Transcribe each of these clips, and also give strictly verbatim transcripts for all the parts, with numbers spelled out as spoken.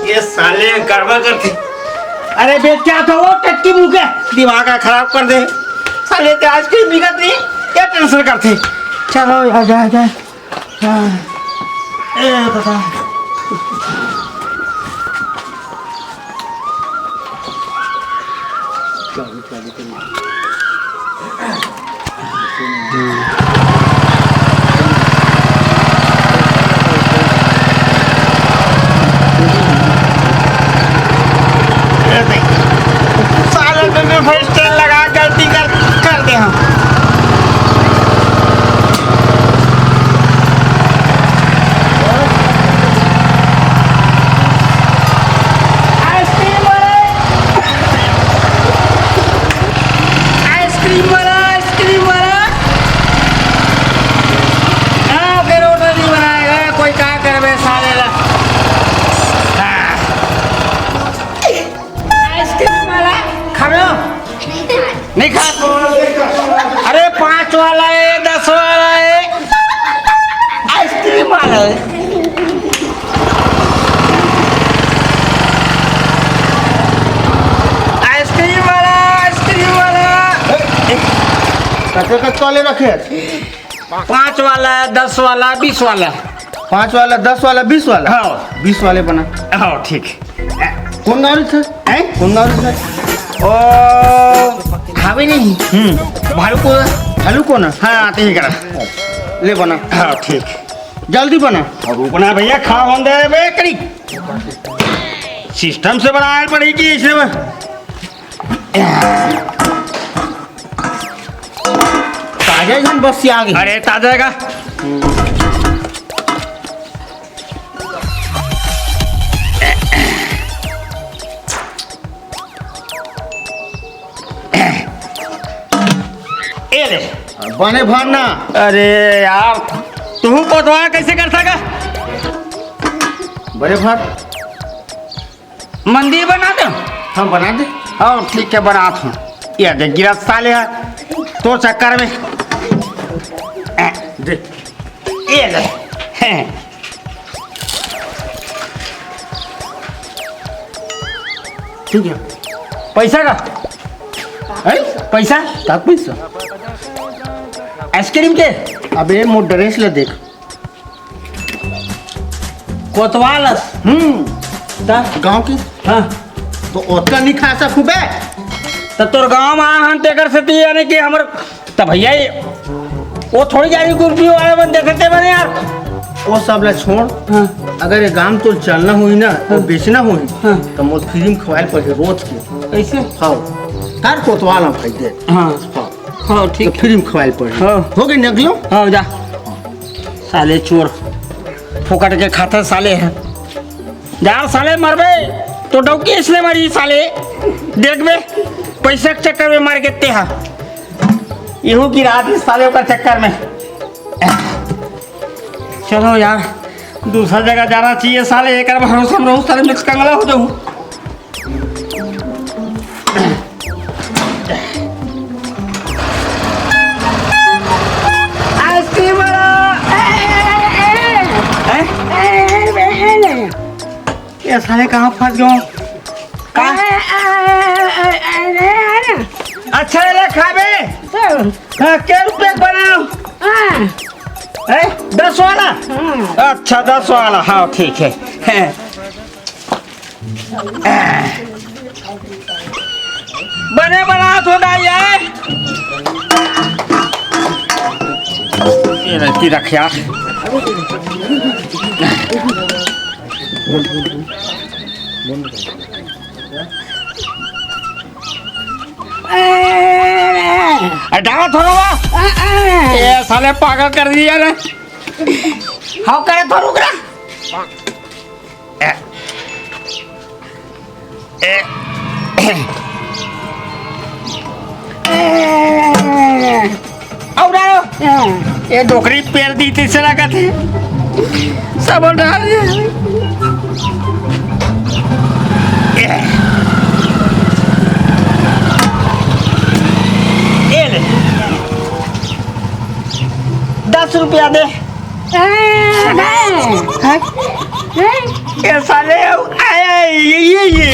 ये साले गड़बड़ करथे। अरे बेच के आथों वो टट्टी मुंह के, दिमाग ह खराब कर दे। साले के आइसक्रीम बिकत नहीं, क्या टेंशन करथे? चलो यार, जा, जा। हाँ। ए दादा। साले पे भी फर्स्ट टाइम लगा, गलती कर, कर दे हम। आइसक्रीम वाला, आइसक्रीम वाला, आइसक्रीम वाला। गाँव के रोड नहीं बनाएगा, कोई का करबे साले ला। हाँ। आइसक्रीम वाला खाबे? नहीं खा। अरे, पाँच वाला है, दस वाला है, आइसक्रीम वाला है। आइसक्रीम वाला, आइसक्रीम वाला। कते कते वाले रखे? पाँच वाला, दस वाला, बीस वाला। पाँच वाला, दस वाला, बीस वाला? हाँ। बीस वाले बना। हाँ, ठीक। कौन गाँव से? हैं? कौन गाँव से? ओ, हावे नहीं। हम्म। भालू को? भालू को ना? हाँ, आते ही करा। ले बना। हाँ, ठीक। जल्दी बना। अब रुकना भैया, खा होन दे बे करी। सिस्टम से बनाए पड़ेगी इसमें। ताजा एकदम बस से आ गई। अरे, ताजा है का? ए ले। बने भर ना। अरे यार, तू कोतवाल कैसे कर सका? बड़े भर। मंदिर बना दे। हाँ, बना दे। हाँ, ठीक है, बनात हूँ। ये देख, गिरा साले है, तो चक्कर में। दे। ये ले। हैं। ठीक है। पैसा का? हैं? पैसा? का पैसा? आइसक्रीम के? अबे, मोर ड्रेस ला देख। कोतवाल अस। हम्म। त? गाँव के। हाँ। तो ओतका नहीं खा सकूं बे। त तोर गाँव में आए हन, तेकर सेती यानी कि हमर, त भैया, ये, वो थोड़ी जानी कुर्सी वाले मन देखते बने यार। वो सब ला छोड़। हाँ। अगर ये गाँव तो चलना होही ना, वो हाँ। बेचना होही, हाँ। तो मोर फ्री में खवाए ल पड़ही रोज के। कैसे? हाँ। तार कोतवाल हम खाई दे। हाँ। हाँ। हाँ, ठीक। तो फ्री में खवाए ल पड़ही। हाँ। हो गई, निकलो। हाँ, जा। साले चोर, फोकट के खाता साले है। जा साले, मरबे तो डौकी इसने मरी साले। देखबे, पैसा के चक्कर में मार के तेहा। यहू गिरा दी साले ओकर चक्कर में। चलो यार, दूसरा जगह जाना चाहिए साले, एकर भरोसा में रहूं साले, मैं कंगला हो जाऊं। आइसक्रीम वाला। ए, ए, ए, ए, हैं? ए, ए, ए, ए, ए। ये साले कहाँ फंस गए? कहाँ? ए, ए, ए, ए, ए, ए, ए। अच्छा, ये ले खाबे। हाँ, के रुपये के बनाओ? हाँ। ए, दस वाला? हाँ। अच्छा, दस वाला, हाँ, ठीक है। हैं। बने बनात हो दाई, ए? ये रखी रख यार। ए, डाला थोड़ा बा। ए, साले पागल कर दिया रे। हाव करे थोड़ा रुक रहा। ए, ए, ए, और आओ। ये डोकरी पेर दी, तीसरा का थे। सब डाल दिया। ए, ए ले। दस रुपया दे। हैं? हैं? ए साले, ए, ए, ये, ये, ये।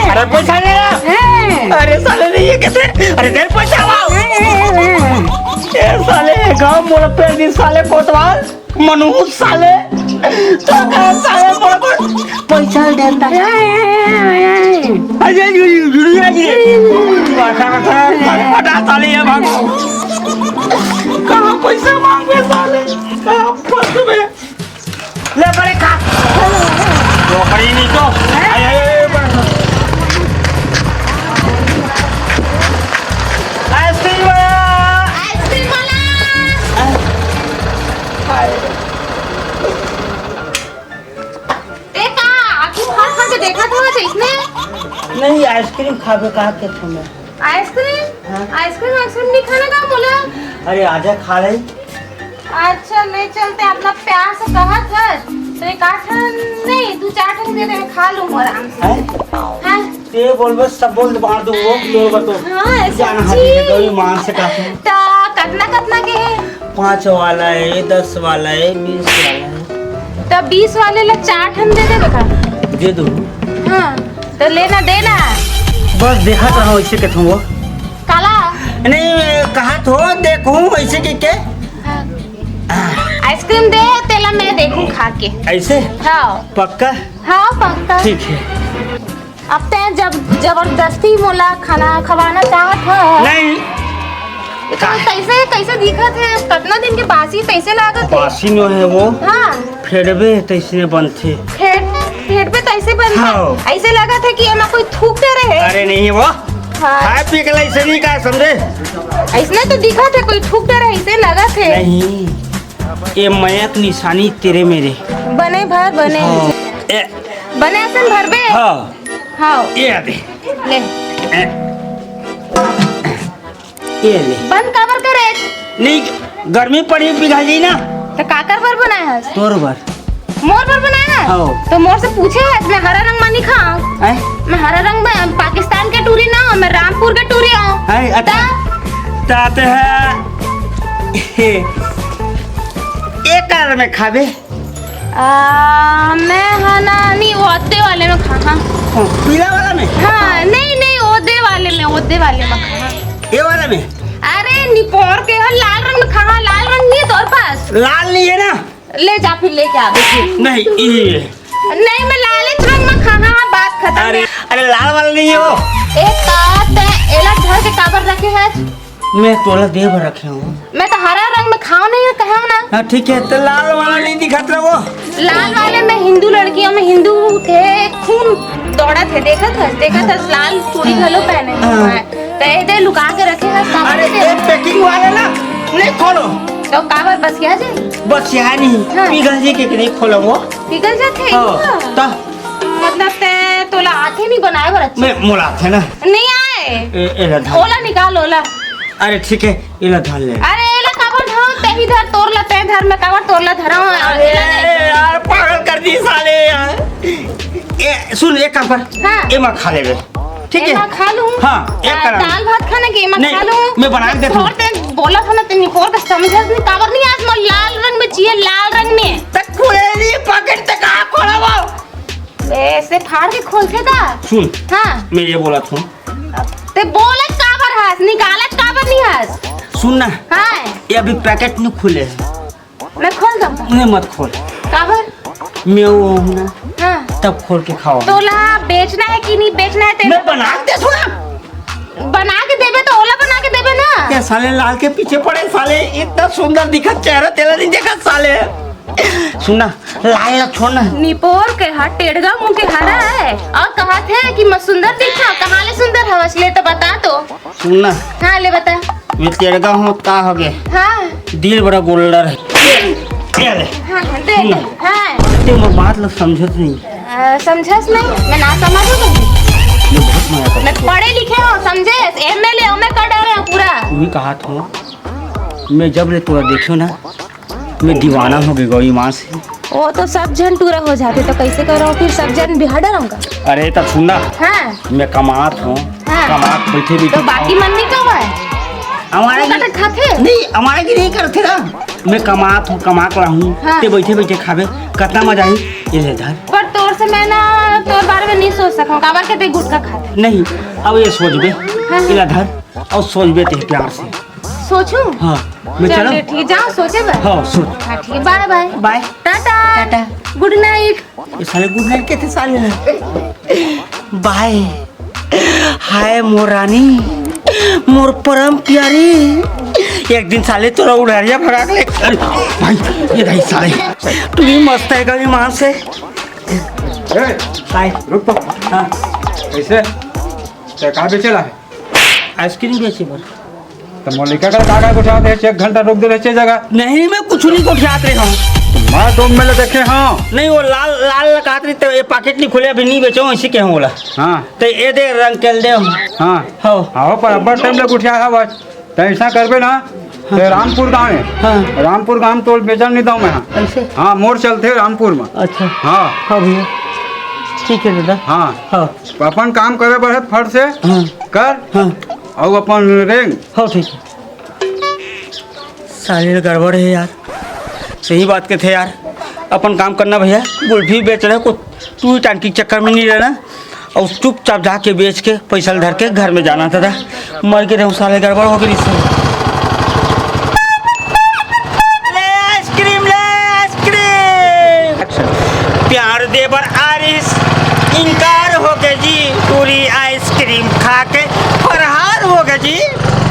अरे पैसा दे ना। ए। अरे साले, नहीं, ये कैसे? अरे दे पैसा, वाह। ए साले, गाँव मोड़ पे भी साले कोतवाल, मनहूस साले। तो साले मोड़ पर पैसा देता है। अरे, ये, ये, ये, ये, ये। हटा, हटा, हटा, साले, ये भागो। कहाँ पैसा मांगे साले? कहाँ फंस गए? ले बड़े खा। नौकरी नहीं तो। आइसक्रीम वाला। आइसक्रीम वाला। ते का आखिर खा खा के देखा था इसने? नहीं, आइसक्रीम खाबे कहा के तुम्हें। आइसक्रीम? हाँ। आइसक्रीम, आइसक्रीम नहीं खाना का बोला? अरे आजा खा ले। अच्छा, ले चलते, अपना प्यार से कहा था, तो एक आध ठन नहीं, दू चार ठन दे दे, खा लूँ आराम से। हैं? हाँ। ते बोल बस, सब बोल बांट दूँ वो, तोर बतो। हाँ, जान सच्ची। हाथी के गई मान से काटू। ता कतना, कतना के है? पाँच वाला है, दस वाला है, बीस वाला है। तो बीस वाले ला चार ठन दे दे बेटा। दे दो। हाँ, तो लेना देना। बस देखत रहो ऐसे के तुम वो। काला? नहीं, कहा तो देखूं ऐसे के के। हाँ। आइसक्रीम दे, तेला मैं देखूं खा के। ऐसे? हाँ। पक्का? हाँ, पक्का। ठीक है। अब तैं जब जबरदस्ती मोला खाना खवाना चाहत ह। नहीं। तो कैसे, कैसे दिखत है? कतना दिन के बासी कैसे लागत है? बासी नो है वो। हाँ। फेड़बे तैसे बनथे। फेड़, फेड़बे तैसे बनथे। हाँ। ऐसे लागत है कि एमा कोई थूक दे रहे। अरे नहीं है वो। हाँ। खाए पी के ला ऐसे नहीं का समझे? ऐसने तो दिखत है, कोई थूक दे रहे, ऐसे लागत है। नहीं, ये मया के निशानी तेरे मेरे। बने भर, बने। हाँ। ए, बने असन भरबे। हाँ। हाँ। ये आ दे। ले। ए, ये ले। बंद काबर करे? नहीं, गर्मी पड़ी पिघल जाई ना। तो काकर बर बनाए हस? तोर बर। मोर बर बनाए हस? हाँ। तो मोर से पूछे हस, मैं हरा रंग मा नहीं खाऊं। हैं? मैं हरा रंग में पाकिस्तान के टूरी ना हूँ, मैं रामपुर के टूरी हूँ। हैं? अच्छा। ता? ताते है। एक कार में खाबे। आ, मैं हा ना, नहीं, वो ओदे वाले में खा, हाँ। हाँ, पीला वाला में? हाँ, नहीं, नहीं, ओदे वाले में, ओदे वाले में खा। ये वाला में? अरे, निपोर के हो, लाल रंग में खा, हाँ, लाल रंग नहीं है तोर पास? लाल नहीं है ना? ले जा, फिर लेके आ, देखिए। नहीं, ये। नहीं, मैं लाल रंग में खा, हाँ, बात खत्म। अरे, अरे, लाल वाला नहीं है वो। एक बात है, एला घर के काबर रखे है? मैं तोला दे बर रखे हूँ। मैं तो हरा रंग में खाओ नहीं है, कहे ना। हाँ, ठीक है, तो लाल वाला नहीं दिखत रहा वो। लाल वाले में हिंदू लड़कियों में हिंदू के खून दौड़ा थे, देखा था, देखा था, लाल चूड़ी घलो पहने हुए हाँ। हैं। तो ये दे लुका के रखे हैं, सब अरे, दे। ये पैकिंग वाले ना, नहीं खोलो। तो काबर बस यहाँ जाए? बस यहाँ नहीं, हाँ। पिघल जी के नहीं खोलो वो। पिघल जाते हैं? हाँ, हाँ। तो? मतलब ते तोला आथे नहीं बनाए बर अच्छा? मैं मोला आथे ना। नहीं आए। ए, एला धर। ओला निकाल, ओला। अरे ठीक है, एला धर ले। अरे एला काबर धर, ते ही धर, तोर ला ते धर, मैं काबर तोर ला धरा हूँ, अरे एला नहीं। यार, पागल कर दी साले यार। ए, सुन, एक काम कर। हाँ। एमा खा लेबे। ठीक है? एमा खा लूँ? हाँ, एक आ, कर। दाल भात खाना के एमा नहीं, खा लूँ? मैं बना के देता हूँ। छोड़ दे, बोला था ना, तेनी खोर के समझस नहीं, काबर नहीं आज मोर लाल रंग में चाहिए, लाल रंग में। तक खुले नहीं, पैकेट तक आ खोला वो। ऐसे फाड़ के खोलथे का? सुन, हाँ। मैं ये बोला था। ते बोलत काबर हस, निकालत काबर नहीं हस? सुन ना। हाँ। ये अभी पैकेट नहीं खुले है। मैं खोल दूँ। नहीं, मत खोल। काबर? मैं वो हूँ ना। हाँ। तब खोल के खाओ। तोला बेचना है कि नहीं बेचना है तेरे? मैं बना के दे दूँ ना। बना के देबे तो ओला बना के देबे ना। क्या साले लाल के पीछे पड़े साले, इतना सुंदर दिखत चेहरा तेरा नहीं देखा साले। सुन ना, लाल ला छोड़ ना। निपोर के हा टेढ़गा मुंह के हरा है और कहा थे कि मैं सुंदर दिखा, कहाँ ले सुंदर हवस ले तो बता तो। सुन ना। हाँ ले बता। मैं टेढ़गा हूँ ता हो गए। हाँ। दिल बड़ा गोल्डर है। ये ले। हाँ, हाँ, दे, सुन ना। दे। हाँ। ते मोर बात ला समझत नहीं। आ, समझस नहीं, मैं ना समझ हूँ। ये बहुत मजा करता मैं है। पढ़े लिखे हूँ, समझे? एमए ले हूँ, मैं कर डाले हूँ पूरा। तू ही कहा था, मैं जब ले तोरा देखियो ना, मैं दीवाना हो गए गौरी माँ से। वो तो सब जन टूरा हो जाते, तो कैसे करो फिर सब जन बिहार डराऊंगा? अरे, तब सुन ना। हाँ। मैं कमात हूँ, हाँ। कमात बैठे बैठे तो बाकी खाओ। मन नहीं कमाए? हमारे वो की कटक खाते? नहीं, हमारे की नहीं करते ना। मैं कमात हूँ, कमा के लाहूँ, हाँ। ते बैठे बैठे खाबे, कितना मजा आई। ये ले धर। पर तोर से मैं ना तोर बारे में नहीं सोच सकूं, काबर के ते गुटखा खाते। नहीं, अब ये सोचबे, हाँ। ये ले धर, और सोचबे ते प्यार से। सोचूं? हाँ, मैं चल चलूं? ठीक, जाओ सोचे बे। हाँ, सोच। हाँ, ठीक है, बाय बाय। बाय। टाटा। टाटा। गुड नाइट। ये साले गुड नाइट कहते साले ने। बाय। हाय मोर रानी, मोर परम प्यारी, एक दिन साले तोला उड़ारिया भगा के ले। अरे भाई, ये नहीं साले, तू भी मस्त है कभी मान से। ए, बाय। रुक तो। हाँ। कैसे? ते का बेचेला है? आइसक्रीम बेचे बर। त मोर लइका का का गोठियात रहे, एक घंटा रोक दे रहे जगह। नहीं, मैं कुछ नहीं गोठियात रहे हूँ। मैं दो में ले देखे हूँ। नहीं, वो लाल, लाल लकात रही, तो ये पाकेट नहीं खुले, अभी नहीं बेचो, इसी के हूँ बोला। हाँ। तो ये दे रंग के दे। हाँ। हो। हाँ, पर अब्बड़ टाइम ले गोठिया है बस। तो ऐसा करबे ना, तो रामपुर गाँव है। हाँ। रामपुर गाँव तो बेचन नहीं दऊँ मैं। हाँ। ऐसे? हाँ, मोर चलते रामपुर में। अच्छा। हाँ। हाँ भैया, ठीक है दादा। हाँ। हाँ। अपन काम करे बर है, फट से हाँ। कर। हाँ। अउ अपन रेंग। हो ठीक है। साले गड़बड़ है यार, सही बात के थे यार। अपन काम करना भैया, गुल्फी बेच रहे को, तू ही टांकी के चक्कर में नहीं रहना, और चुपचाप जाके बेच के पैसा धर के घर में जाना था। मर के रहूं साले, गड़बड़ हो गई इससे। ले आइसक्रीम, ले आइसक्रीम। प्यार दे बर आरिस, इनकार हो गया जी। पूरी आइसक्रीम खा के फरहार हो गया जी।